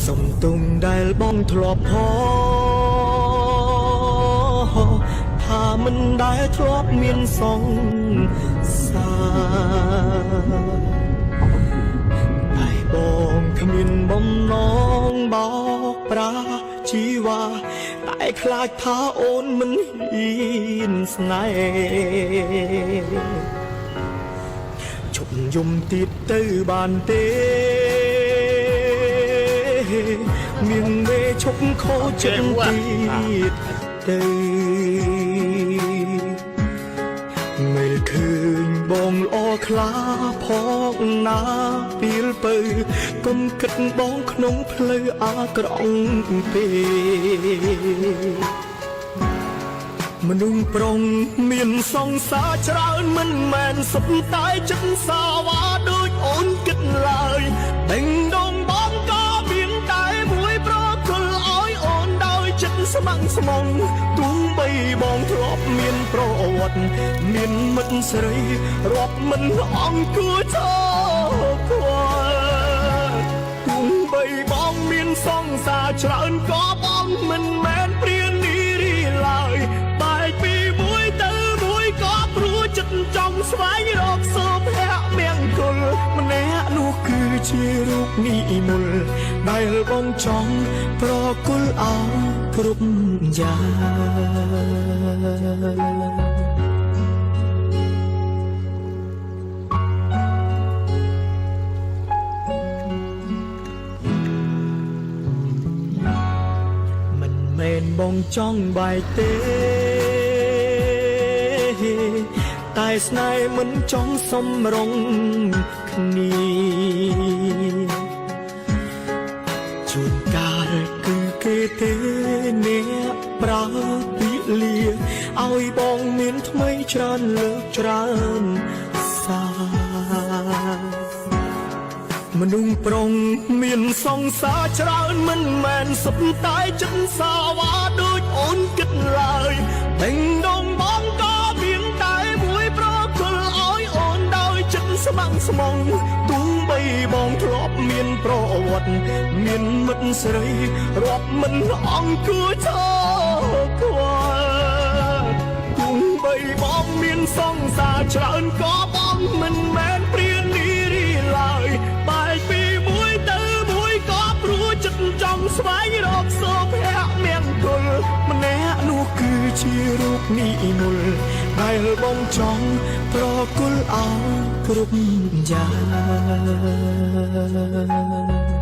សុំទុំដែលបងធ្លាប់ផងថាមិនដែលធ្លាប់មានសង្សារតែបងគ្មានបំណងបោកប្រាស់ជីវ៉ាតែខ្លាចថាអូនមិនហ៊ានស្នេហ៍ ឈប់យំទៀតទៅបានទេមានមេឈប់ខូចចិត្តទៀតទៅមើលឃើញបងល្អខ្លាផងណាពីលពៅគុំគិតបងក្នុងផ្លូវអាក្រក់ពេក មនុស្សប្រុងមានសង្សារច្រើនមិនមែនសុទ្ធតែចិត្តសាវ៉ាដូចអូនគិតឡើយដេញដងបងក៏មានតែមួយប្រគល់ឲ្យអូនដោយចិត្តស្ម័គ្រស្មងទោះបីបងធ្លាប់មានប្រវត្តិមានមិត្តស្រីរាប់មិនអង្គគួឈរខ្វល់ទោះបីបងមានសង្សារច្រើនក៏បងមិនមែនព្រានីរីឡើយ បែកពីមួយទៅមួយក៏ព្រោះចិត្តចង់ស្វែងរកសុភមង្គលម្នាក់នោះគឺជារូបនិមលដែលបងចង់ប្រគល់ឲ្យគ្រប់យ៉ាង មិនមែនបងចង់បែកទេតែស្នេហ៍មិនចង់សំរងគ្នាជួនកាលគឺគេទេអ្នកប្រើពាក្យលាឲ្យបងមានថ្មីច្រើនលើកច្រើនសា មនុស្សប្រុងមានសង្សារច្រើនមិនមែនសុទ្ធតែចិត្តសាវ៉ាដូចអូនគិតឡើយដេញដងបងក៏មានតែមួយប្រគល់ឲ្យអូនដោយចិត្តស្ម័គ្រស្មងទោះបីបងធ្លាប់មានប្រវត្តិមានមិត្តស្រីរាប់មិនអង្គគួឈរខ្វល់ទោះបីបងមានសង្សារច្រើនក៏បងមិនមែនព្រានីរីឡើយ បែកពីមួយទៅមួយក៏ព្រោះចិត្តចង់ស្វែងរកសុភមង្គលម្នាក់នោះគឺជារូបនិមលដែលបងចង់ប្រគល់ឲ្យគ្រប់យ៉ាង។